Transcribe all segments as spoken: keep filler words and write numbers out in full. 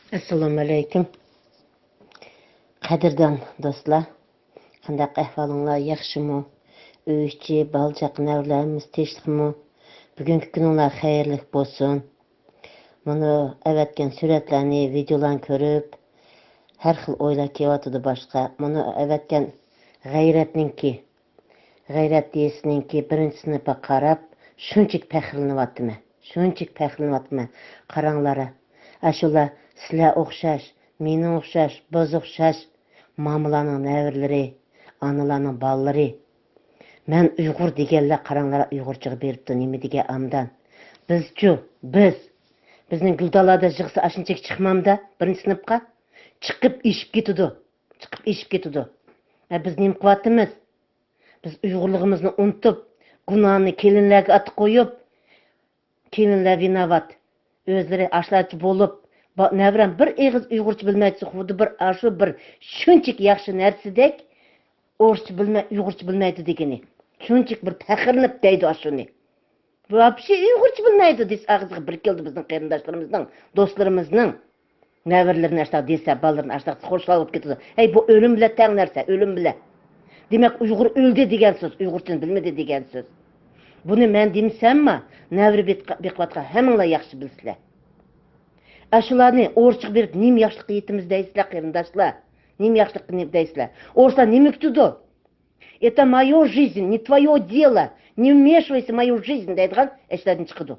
ئەسسالامۇئەلەيكۇم. قەدىردان دوستلار، قانداق ئەھۋالىڭلار، ياخشىمۇ؟ ئۆي ئىچى، بالا-چاقا، نەۋرىلەر ھەممىسى تىنچلىقمۇ؟ بۈگۈنكى كۈنۈڭلار خەيرلىك بولسۇن. مانا ئەۋەتكەن سۈرەتلەرنى، ۋىدىيولارنى كۆرۈپ، ھەر خىل ئويلار كېلىۋاتىدۇ باشقا. مانا ئەۋەتكەن غەيرەتنىڭكى، غەيرەت دېيىسىنىڭكى بىرىنچى سىنىپىغا قاراپ شۇنچىلىك پەخىرلىنىۋاتىمەن، شۇنچىلىك پەخىرلىنىۋاتىمەن. قاراڭلار، ئاشۇلار سىلەر ئوخشاش، مېنىڭ ئوخشاش، بىز ئوخشاش مامىلارنىڭ نەۋرىلىرى، ئانىلارنىڭ بالىلىرى. مەن ئۇيغۇر دېگەنلەر، قاراڭلار، ئۇيغۇرچىغا بېرىپتۇ، نېمە دېگەن ئامدان. بىزچۇ، بىز. بىزنىڭ گۈلدانلاردەك يىغسا ئاشۇنچىلىك چىقمامدا بىرىنچى سىنىپقا؟ چىقىپ ئېشىپ كېتىدۇ. چىقىپ ئېشىپ كېتىدۇ. ئە، بىز نېمە قىلىۋاتىمىز؟ بىز ئۇيغۇرلۇقىمىزنى ئۇنتۇپ، گۇناھنى كېلىنلەرگە ئاتىپ قويۇپ، كېلىنلەر ۋىناۋات. ئۆزلىرى ئاشۇلارچە بولۇپ، با-، نەۋرەم بىر ئېغىز ئۇيغۇرچە بىلمەيدۇ، خۇددى بىر ئاشۇ بىر شۇنچىلىك ياخشى نەرسىدەك، ئورۇسچە بىلمەي، ئۇيغۇرچە بىلمەيدۇ دېگىنى. شۇنچىلىك بىر پەخىرلىنىپ دەيدۇ ئاشۇنى. ۋاپشې ئۇيغۇرچە بىلمەيدۇ دېسە، ئاغزىغا بىر كېلىدۇ بىزنىڭ قېرىنداشلىرىمىزنىڭ، دوستلىرىمىزنىڭ. نەۋرىلىرىنى ئاشۇنداق دېسە، بالىلىرىنى ئاشۇنداق خۇشال بولۇپ كېتىدۇ. ھەي، بۇ ئۆلۈم بىلەن تەڭ نەرسە، ئۆلۈم بىلەن. دېمەك، ئۇيغۇر ئۆلدى دېگەن سۆز، ئۇيغۇرچىنى بىلمىدى دېگەن سۆز. بۇنى مەن دېمىسەمما، نەۋرە بېقىۋاتقان ھەممىڭلار ياخشى بىلىسىلەر. ئاشۇلارنى ئورۇسچىغا بېرىپ نېمە ياخشىلىققا يېتىمىز دەيسىلەر، قېرىنداشلار؟ نېمە ياشلىق دەيسىلەر؟ ئورۇسلار نېمە كۈتىدۇ؟ «Это моё жизнь, не твоё дело, не вмешивайся в мою жизнь» دەيدىغان ئەشلەردىن چىقىدۇ.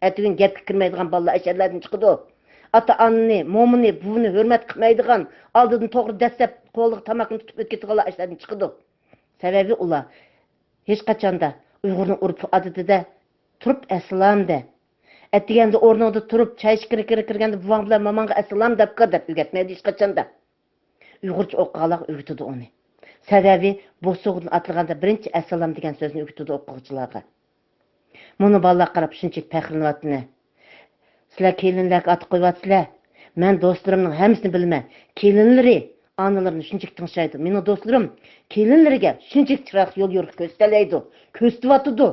ئەتىگۈن گەپكە كىرمەيدىغان بالىلار ئەشەلەردىن چىقىدۇ. ئاتا-ئانىنى، مومىنى، بۇۋىنى ھۆرمەت قىلمايدىغان، ئالدىدىن توغرا دەسسەپ قولىغا تاماكىنى تۇتۇپ ئۆتۈپ كېتىدىغانلار ئەشەلەردىن چىقىدۇ. سەۋەبى ئۇلار ھېچقاچاندا ئۇيغۇرنىڭ ئۇرپ-ئادىتىدە تۇرۇپ «ئەسسالام» دە. ئەتىگەندە ئورنۇڭدا تۇرۇپ، چاي ئىچكىرى كىرگەندە بوۋاڭ بىلەن ماماڭغا «ئەسسالام» دەپكە دەپ ئۆگەتمەيدۇ ھېچقاچاندا. ئۇيغۇرچە ئوقۇغانلارغا ئۆگىتىدۇ ئۇنى. سەۋەبى، بوسۇغىدىن ئاتلىغاندا بىرىنچى «ئەسسالام» دېگەن سۆزنى ئۆگىتىدۇ ئوقۇغۇچىلارغا. مۇنۇ بالىلارغا قاراپ شۇنچىلىك پەخىرلىنىۋاتىمەن. سىلەر كېلىنلەرگە ئاتىپ قويۇۋاتىسىلەر. مەن دوستلىرىمنىڭ ھەممىسىنى بىلىمەن. كېلىنلىرى ئانىلىرىنى شۇنچىلىك تىڭشايدۇ. مېنىڭ دوستلىرىم كېلىنلىرىگە شۇنچىلىك چىرايلىق يول يورۇق كۆرسىتەلەيدۇ. كۆرسىتىۋاتىدۇ.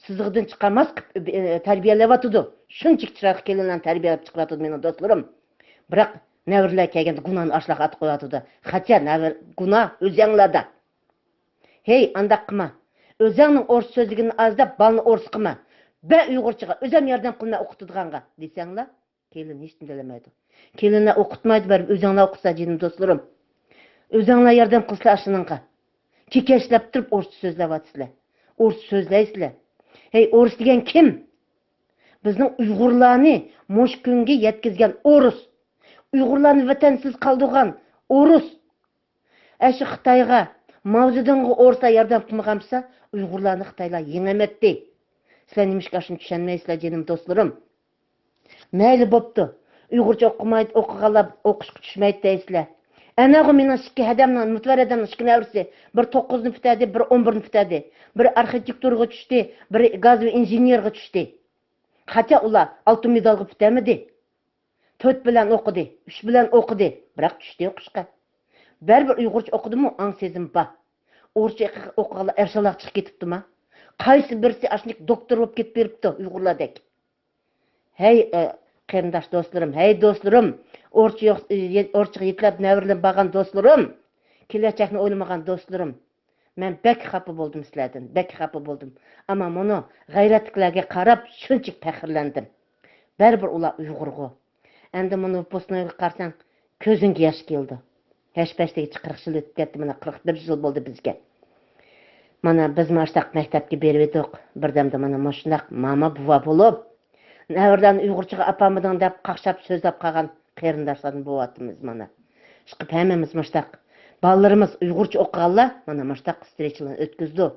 سىزىقدىن چىقارماس قىلىپ، ئە، تەربىيەلەۋاتىدۇ. شۇنچىلىك چىرايلىق كېلىنلەرنى تەربىيەلەپ چىقىرىۋاتىدۇ مېنىڭ دوستلىرىم. بىراق نەۋرىلەر كەلگەندە گۇناھنى ئاشۇلارغا ئاتىپ قويۇۋاتىدۇ. قاچا نەۋرە، گۇناھ ئۆزەڭلاردا. ھەي، ئانداق قىلما. ئۆزەڭنىڭ ئورۇسچە سۆزلىگىنىنى ئاز دەپ، بالىنى ئورۇس قىلما. بە ئۇيغۇرچىغا، ئۆزەم ياردەم قىلىمەن ئوقۇتىدىغانغا دېسەڭلار، كېلىن ھېچنېمە دېمەيدۇ. كېلىنلەر ئوقۇتمايدۇ، بەرىبىر ئۆزەڭلار ئوقۇسا، جېنىم دوستلىرىم. ئۆزەڭلار ياردەم قىلسىلا ئاشۇنىڭغا. كېكەچلەپ تۇرۇپ ئورۇسچە سۆزلەۋاتىسىلەر. ئورۇسچە سۆزلەيسىلەر. ھەي، ئورۇس دېگەن كىم؟ بىزنىڭ ئۇيغۇرلارنى مۇشۇ كۈنگە يەتكۈزگەن ئورۇس. ئۇيغۇرلارنى ۋەتەنسىز قالدۇرغان ئورۇس. ئەشۇ خىتايغا، ماۋزېدۇڭغا ئورۇسلار ياردەم قىلمىغان بولسا، ئۇيغۇرلارنى خىتايلار يېڭەلمەيتتى. سىلەر نېمىشقا ئاشۇنى چۈشەنمەيسىلەر، جېنىم دوستلىرىم؟ مەيلى، بوپتۇ. ئۇيغۇرچە ئوقۇمايدۇ، ئوقۇغانلار ئوقۇشقا چۈشمەيدۇ دەيسىلەر. ئەنەغۇ مېنىڭ ئىككى ھەدەمنىڭ، مۇتۋەر ھەدەمنىڭ ئىككى نەۋرىسى، بىرى توققۇزنى پۈتتۈردى، بىرى ئون بىرنى پۈتتۈردى. بىرى ئارخىتېكتۇرىغا چۈشتى، بىرى گازوۋى ئىنژېنېرغا چۈشتى. قاچا ئۇلار ئالتۇن مېدالغا پۈتەلمىدى. تۆت بىلەن ئوقۇدى، ئۈچ بىلەن ئوقۇدى، بىراق چۈشتى ئوقۇشقا. بەرىبىر ئۇيغۇرچە ئوقۇدىمۇ، ئاڭ سېزىم بار. ئورۇسچە ئوقۇغانلار ئەرشالاق چىقىپ كېتىپتىما؟ قايسى بىرسى ئاشۇنداق دوكتور بولۇپ كېتىپ بېرىپتۇ ئۇيغۇرلاردەك؟ ھەي، ئە، قېرىنداش دوستلىرىم، ھەي دوستلىرىم، ئورۇسچە يوق، ئە، ئورۇسچىغا يېتىلەپ نەۋرىلىرىنى بارغان دوستلىرىم، كېلەچەكنى ئويلىمىغان دوستلىرىم، مەن بەك خاپا بولدۇم سىلەردىن، بەك خاپا بولدۇم. ئەمما مۇنۇ غەيرەتلىكلەرگە قاراپ شۇنچىلىك پەخىرلەندىم. بەرىبىر ئۇلار ئۇيغۇرغۇ. ئەمدى مۇنۇ ۋىپۇسنويغا قارىساڭ، كۆزۈڭگە ياش كېلىدۇ. ھەش-پەشتىگىچە قىرىق يىل ئۆتۈپ كەتتى، مانا، قىرىق بىر يىل بولدى بىزگە. مانا، بىزمۇ ئاشتاق مەكتەپكە بېرىۋىدۇق. بىردەمدە مانا مۇشۇنداق ماما، بوۋا بولۇپ، نەۋرىلەرنى ئۇيغۇرچىغا ئاپارمىدىڭ دەپ قاقشاپ سۆزلەپ قالغان قېرىنداشلاردىن بولۇۋاتىمىز مانا. ئىشقىلىپ ھەممىمىز مۇشتاق. بالىلىرىمىز ئۇيغۇرچە ئوقۇغانلار مانا مۇشتاق ۋىسترېچىلارنى ئۆتكۈزىدۇ.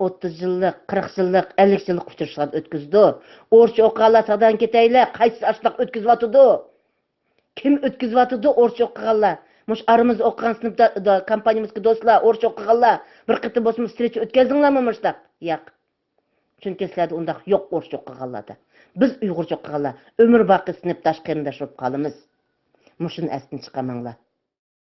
ئوتتۇز يىللىق، قىرىق يىللىق، ئەللىك يىللىق ئۇچرىشىشلارنى ئۆتكۈزىدۇ. ئورۇسچە ئوقۇغانلار سادان كېتەيلى، قايسىسى ئاشۇنداق ئۆتكۈزۈۋاتىدۇ؟ كىم ئۆتكۈزۈۋاتىدۇ ئورۇسچە ئوقۇغانلار؟ مۇشۇ ئارىمىزدا ئوقۇغان سىنىپتا، دا-، كومپانىيىمىزدىكى دوستلار، ئورۇسچە ئوقۇغانلار، بىر قېتىم بولسىمۇ ۋىسترېچا ئۆتكۈزدۈڭلارمۇ مۇشتاق؟ ياق. چۈنكى سىلەردە ئۇنداق يوق ئورۇسچە ئوقۇغانلاردا. بىز ئۇيغۇرچە ئوقۇغانلار ئۆمۈر باقى سىنىپداش قېرىنداش بولۇپ قالىمىز. مۇشۇنى ئەستىن چىقارماڭلار.